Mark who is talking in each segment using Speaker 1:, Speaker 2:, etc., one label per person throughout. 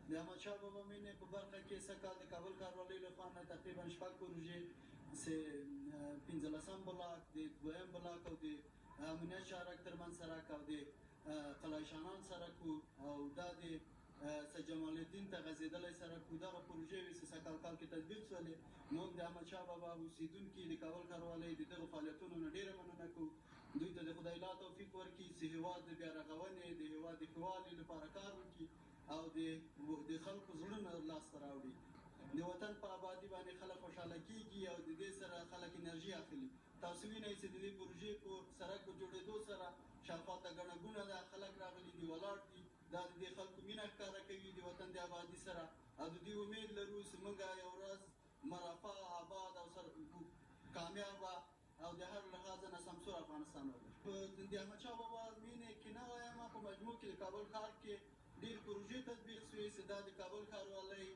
Speaker 1: د احمدشاه بابا مینې په برخه کې سږ کال د کابل ښاروالۍ له خوا نه تقریبا شپږ پروژې چې پنځلسم بلاک، د دویم بلاک او د امنیت شهرک ترمنځ سړک او د قلعه شانان سړک او دا د سید جمال الدین ته غځېدلی سړک وو، دغه پروژې وې چې سږ کال کې تطبیق شولې. موږ د احمدشاه بابا اوسېدونکي د کابل ښاروالۍ د دغو فعالیتونو نه ډېره مننه کوو. دوی ته د خدای لا توفیق ورکړي چې هېواد د بیا رغونې، د هېواد د ښه والي لپاره کار وکړي او د خلکو زړونه لاسته راوړي. د وطن په آبادي باندې خلک خوشحاله کېږي او د دې سره خلک انرژي اخلي. تاسو وینئ چې د دې پروژې په سړک په جوړېدو سره شاوخوا ته ګڼه ګوڼه ده، خلک راغلي دي، ولاړ دي. دا د دې خلکو مینه ښکاره کوي د وطن د آبادي سره او د دې امید لرو چې موږ یو ورځ مرفه، آباد او سر کامیابه او د هر لحاظ نه سمسور افغانستان ولرو. په د احمدشاه بابا مینې کې نه وایم، په مجموع کې د کابل ښار کې ډېرې پروژې تطبیق شوې چې دا د کابل ښاروالۍ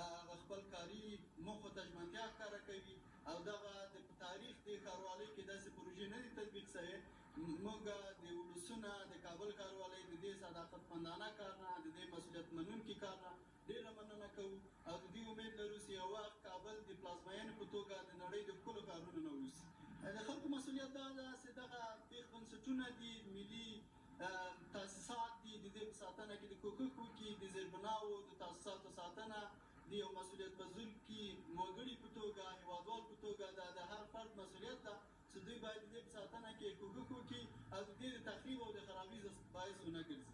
Speaker 1: هغه خپل کاري موخو ته ژمنتیا ښکاره کوي او دغه د تاریخ د ښاروالۍ کې داسې پروژې نه دي تطبیق شوې. موږ د ولسونه د کابل ښاروالۍ د دې صداقتمندانه کار نه، د دې مسؤلیت منونکي کار نه ډېره مننه کوو او د دې امید لرو چې یو وخت کابل د پلازماینې په توګه د نړۍ د ښکلو ښارونو نه اوسي. د خلکو مسؤلیت دا ده چې دغه بیخ بنسټونه دي، ملي تاسیسات دي، د دې په ساتنه کې د کوښښ وکړي. د زیربناوو د تاسیساتو ساتنه د یو مسؤلیت پذیرونکي وګړي په توګه، هیوادوال په توګه دا د هر فرد مسؤلیت ده چې دوی باید د دې په ساتنه کې کوښښ وکړي او د دې د تخریب او د خرابي باعث ونه ګرځي.